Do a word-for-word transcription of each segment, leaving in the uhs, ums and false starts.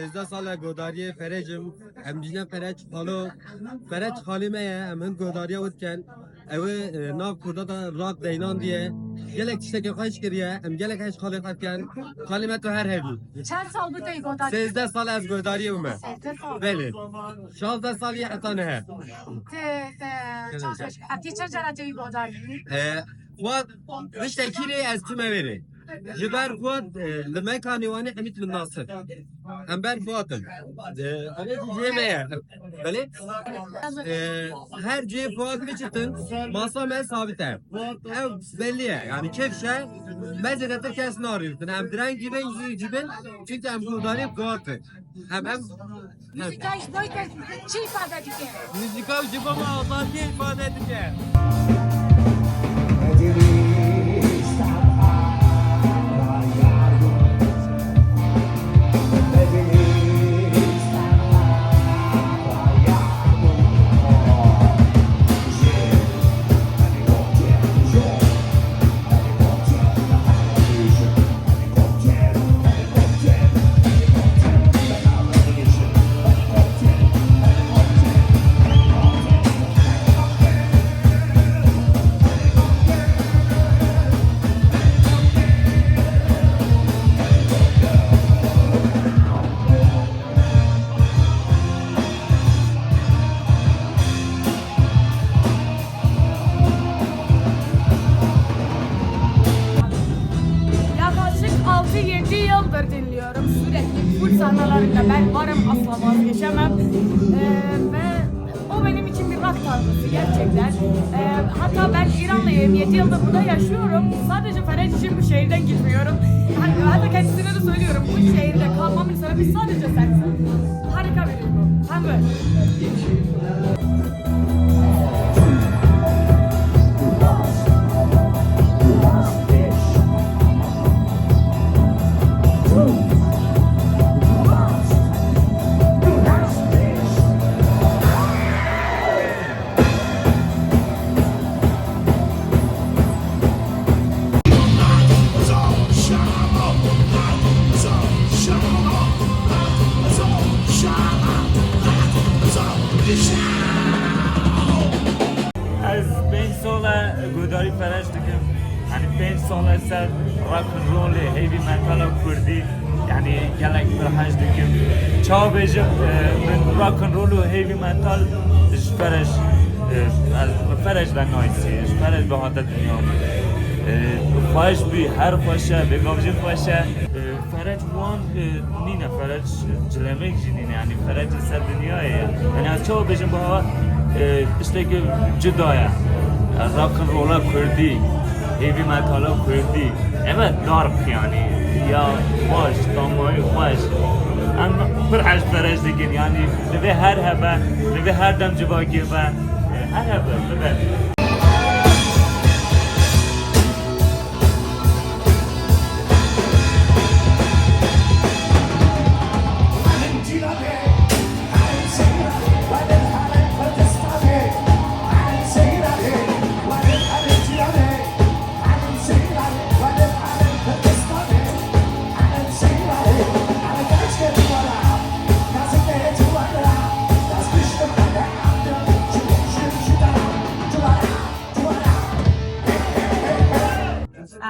Sêzdeh sal e godariyê Ferec im. Em dîne Ferec xalo. Ferec xalê me ye. Em hin godariya wê dikin. Ew ê, e, nav Kurda de rap deynandiye. Gelek tiştekê xweş kiriye. Em gelek heş xalê xwe dikin. Xalê me tu her hebî. Çend sal bû te godarî? Sêzdeh sal ez godariyê wê me. Sêzdeh sal. Belê. Şazdeh sal ye heta nihe. Te, te, Gelek. Çaş, heftê çend cara te wî godarî? E, Xwat, tiştekî rê ez çime wê rê. Ji ber xwe, e, li me kanê Wanê Hemîd min nas e. Em ber Fuat in. E, ev jî cihê me ye. Belê? E, her cihê Fuat biçitin, masa me sabit e. Ev belli ye. Yani kevşe, me zêdetir kes narîtin. Em direng cibin, cibin, çünkü em guhdarî Fuat in. Em, em, Muzîka ji bo te çi îfade dike? Muzîka ji bo me azadiyê îfade dike. Yaklaşık altı yedi yıldır dinliyorum. Sürekli full sahnelerinde ben varım, asla vazgeçemem. Ee, ve o benim için bir rock tanrısı gerçekten. Ee, hatta ben İranlıyım, yedi yıldır burada yaşıyorum. Sadece Ferec için bu şehirden gitmiyorum. Yani hatta kendisine de söylüyorum, bu şehirde kalmamın sebebi sadece sensin. Harika bir duygu. Sen böyle. Ez pênc sal e guhdarî Ferec dikim. Yanî pênc sal e ser rock and rollê, heavy metala kurdî, yanî gelek pir hej dikim. Çawa bêjim, e, min rock and roll û heavy metal ji Ferec, e, ez, Ferec ve nayîsî, ji Ferec ve hate dinya min. E, xweş bî, her xweş e, vêgav jî xweş e. E, Ferec wan, e, nîne, Ferec cilemek jî nîne, yanî Ferec li ser dinyayê ye. Yanî ez çawa bêjim, biha, e, tiştekî cuda ye. Rock and rolla kurdî, heavy metala kurdî. Evet, dark yanî. Ya baş, tamayî xweş. Em pir hej Ferec dikin, yanî li vê her hebe, li vê her dem civakê be, e, her hebe, li vê.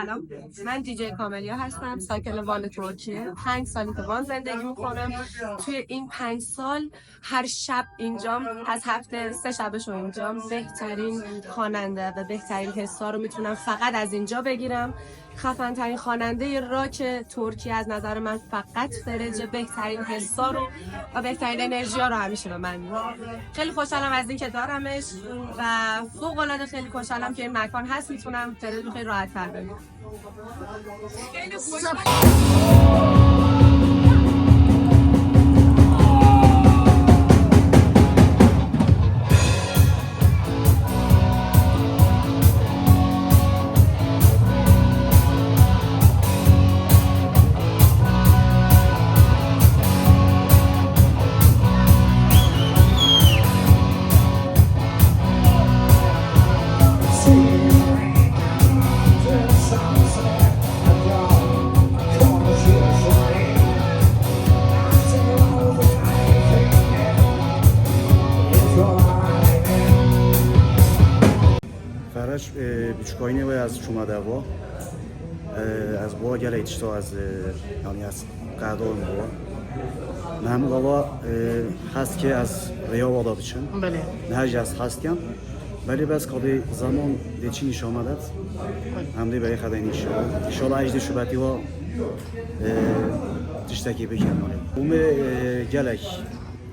سلام، من دی‌جی کاملیا هستم، ساکن وان ترکیه. پنج سالی که وان زندگی می‌کنم. توی این پنج سال هر شب اینجام، از هفته سه شبش رو اینجام. بهترین خواننده و بهترین حسا رو می‌تونم فقط از اینجا بگیرم. خفن‌ترین خوانندهٔ راک ترکیه از نظر من فقط فرجه. بهترین حسا رو و بهترین انرژی ها رو همیشه به من می‌ده. خیلی خوشحالم از اینکه دارمش و فوق‌العاده خیلی خوشحالم که این مکان هست، می‌تونم فرج رو خیلی راحت‌تر ببینم. Deva. E, ez bo gelek tişta ez, e, yani ez qedar bo. Mehmûd Ava, e, hest ke ez rêya wada biçim. Belê. Niha jî ez hest kem. Belê bes kabê zaman dê çi nîşa me det. Em dê berê xedê nîşa. Înşallah ez dê şubetî wa, e, tiştekî bikim yani. Û me, e, gelek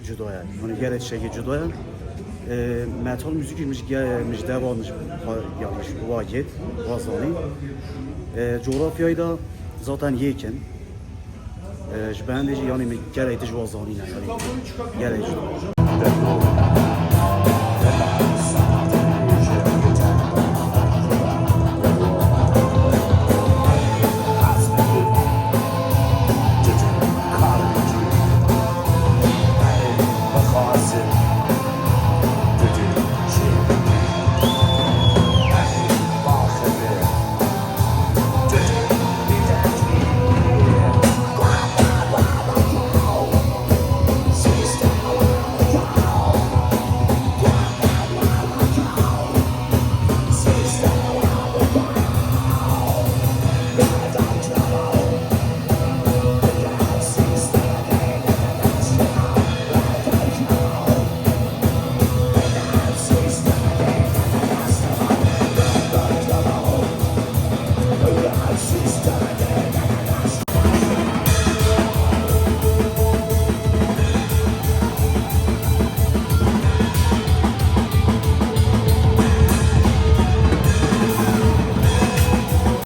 cuda ye. Yani gelek tiştekî cuda ye. E, metal müzikî mij ge-, mij deva mij pa-, yani wa gêt, wa zanî. E, coğrafyayı da zaten yekin. E, ji bendê jî yani min gelek tij wa zanîne yani. Gelek cuda.